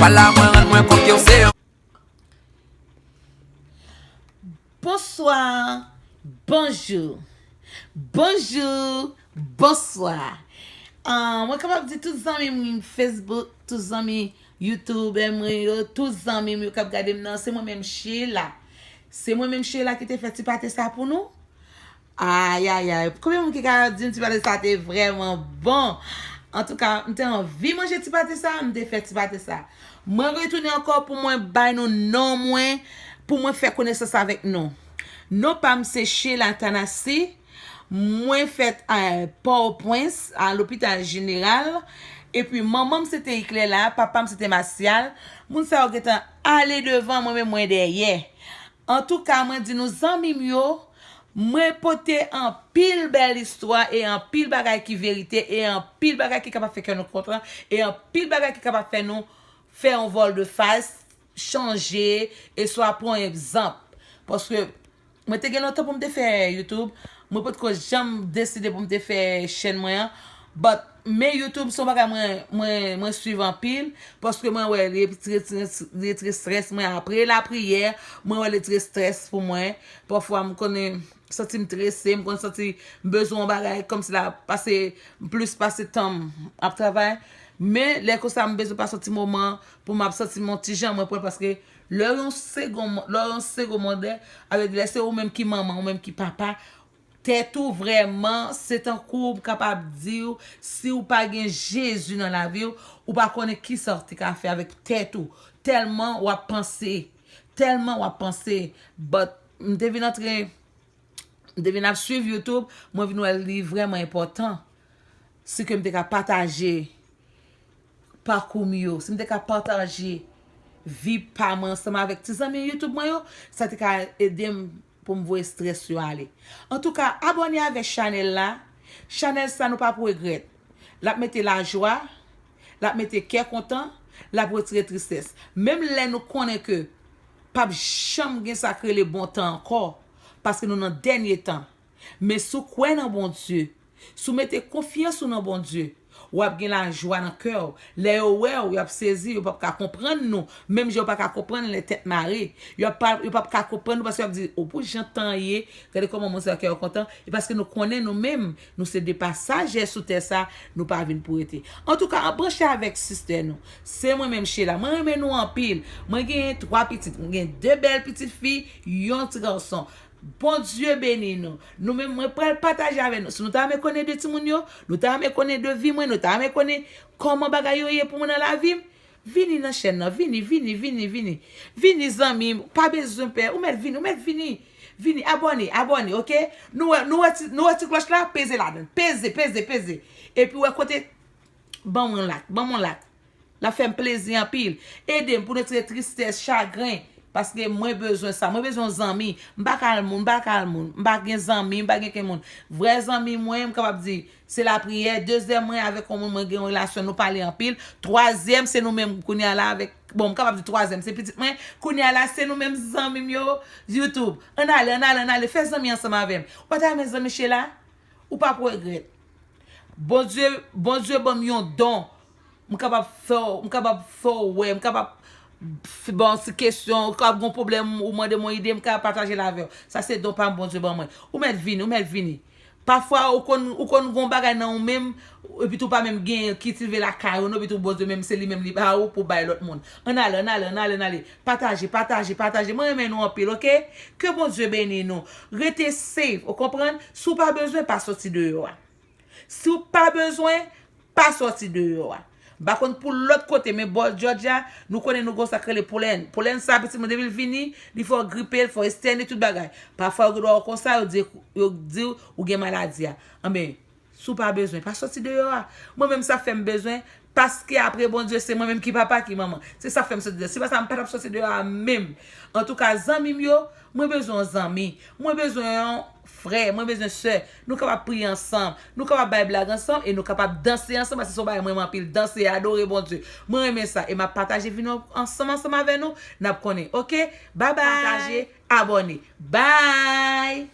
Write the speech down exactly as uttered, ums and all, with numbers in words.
La mwen rann mwen kont ke w se yon Bonswa, bonjou, bonjou, bonswa. Ah, mwen kapab di tout zanmi m Facebook, tout zanmi YouTube mwen yo, tout zanmi m yo k ap gade m nan, se mwen menm Sheila. Se mwen menm Sheila ki te fè ti pate sa pou nou. Ayayay, konbyen moun ki ka di m ti pate sa te vrèman bon? Antouka, m te anvi manje ti pate sa, m te fè ti pate sa. Mwen retounen ankò pou mwen bay nou non mwen, pou mwen fè konesans avèk nou. Non pa m se Sheila Tanasi. Mwen fèt a Pòtoprens, a Lopital Jeneral. Epi manman m se te Iclela, papa m se te Masyal. Moun sa yo gentan ale devan, mwen menm mwen dèyè. Antouka, mwen di nou zanmi m yo, mwen pote anpil bèl istwa e anpil bagay ki verite e anpil bagay ki kapab fè kè nou kontan e anpil bagay ki kapab fè nou fè yon vòldeface, chanje, e swa pran egzanp. Paske mwen te gen lontan pou m te fè YouTube, mwen potko janm deside pou m te fè chèn mwen an. But men YouTube se yon bagay mwen mwen mwen swiv anpil, paske mwen wè li retire strès mwen apre lapriyè, mwen wè li retire strès pou mwen. Pafwa m konnen santi m strese, m konn santi m bezwen yon bagay kòmsi la pase plis pase tan m ap travay. Men lè konsa m bezwen pase yon ti moman pou m ap santi m yon ti jan mwen pran paske lè yon segon lè yon segon mande avèk lè se ou menm ki manman ou menm ki papa, tèt ou vrèman se tankou m kapab di w, si w pa gen Jezi nan lavi w, ou pa konnen kisa w te ka fè avèk tèt ou. Tèlman w ap panse, tèlman w ap panse. But m te vin antre, m te vin ap swiv YouTube, mwen vin wè li vrèman enpòtan. Si ke m te ka pataje pakou m yo, si m te ka pataje vi pa mwen ansanm avèk ti zanmi YouTube mwen yo, sa te ka ede m pou m voye strès yo ale. Antouka, abòne avèk chanèl la. Chanèl sa nou p ap regrèt. L ap mete lajwa, l ap mete kè kontan, l ap retire tristès. Menm lè nou konnen ke p ap janm gen sa k rele bon tan ankò, paske nou nan dènye tan. Men si w kwè nan Bondye, si w mete konfyans ou nan Bondye, w ap gen lajwa nan kè w. Lè yo wè w, y ap sezi, yo p ap ka konprann nou. Menm jan yo pa ka konprann lè tèt mare. Yo p ap, yo p ap ka konprann nou paske y ap di, o pou jan tan ye, gade kòman moun sa yo kè yo kontan. E paske nou konnen nou menm, nou se de pasajè sou tè sa, nou pa vin pou rete. Antouka, an branche avèk sistè nou. Se mwen menm Sheila. Mwen renmen nou anpil. Mwen genyen twa pitit. Mwen gen de bèl pitit fi, yon ti gason. Bondye beni nou. Nou menm, mwen pral pataje avè nou. Si nou ta renmen konnen de timoun yo, nou ta renmen konnen de vi mwen, nou ta renmen konnen kòman bagay yo ye pou mwen nan lavi m, vini nan chèn nan. Vini, vini, vini, vini. Vini, zanmi m. Pa bezwen pè. Ou mèt vini, ou mèt vini. Vini, abòne, abòne, oke? Nou wè, nou wè ti, nou wè ti klòch la? Peze ladan. Peze, peze, peze. Epi wè kote, ban mwen lak, ban mwen lak. L ap fè m plezi anpil. Ede m pou retire tristès, chagren. Paske mwen bezwen sa. Mwen bezwen yon zanmi. M pa ka al moun, m pa ka al moun. M pa gen zanmi, m pa gen ken moun. Vrè zanmi mwen, m kapab di, se lapriyè. Dezyèm mwen avèk yon moun mwen gen yon relasyon, nou pale anpil. Twazyèm, se nou menm kounye a la avèk, bon, m kapab di twazyèm, se pitit mwen. Kounye a la, se nou menm zanmi m yo, YouTube. Ann ale, ann ale, ann ale. Fè zanmi ansanm avè m. Ou pa ta renmen zanmi Sheila? Ou p ap regrèt. Bondye, Bondye ban m yon don. M kapab fè w, m kapab fè w wè, m kapab f- ba w ti kesyon, ou kapab gen yon pwoblèm, ou mande m yon ide, m kapab pataje l avè w. Sa se don pa m Bondye ban mwen. Ou mèt vini, ou mèt vini. Pafwa, ou konn, ou konn gen yon bagay nan ou menm, epi tou pa menm genyen, kiltive lakay ou non, epi tou Bondye menm, se li menm li ba ou pou bay lòt moun. Ann ale, ann ale, ann ale, ann ale. Pataje, pataje, pataje. Mwen renmen nou anpil, oke? Ke Bondye beni nou. Rete safe, ou konprann? Si w pa bezwen, pa soti deyò a. Si w pa bezwen, pa soti deyò a. M pa konn pou lòt kote, men bò Georgia, nou konnen nou gon sa k rele polèn. Polèn sa, pitit mwen, depi l vini, li fè w gripe, l fè w estène, tout bagay. Pafwa, yo gen dwa wè w konsa, yo di, yo di w ou gen maladi a. Anben, si w pa bezwen, pa soti deyò a. Mwen menm, sa fè m bezwen, paske apre Bondye, se mwen menm ki papa, ki manman. Se sa fè m soti deyò. Si pa sa, m pa t ap soti deyò a menm. Antouka, zanmi m yo, mwen bezwen yon zanmi. Mwen bezwen yon frè, mwen bezwen sè. Nou kapab priye ansanm, nou kapab bay blag ansanm e nou kapab danse ansanm, paske se yon bagay mwen renmen anpil, danse, adore Bondye. Mwen renmen sa e m ap pataje vini ansanm ansanm avè nou, n ap konnen, oke? Babay! Pataje, abòne. Bay!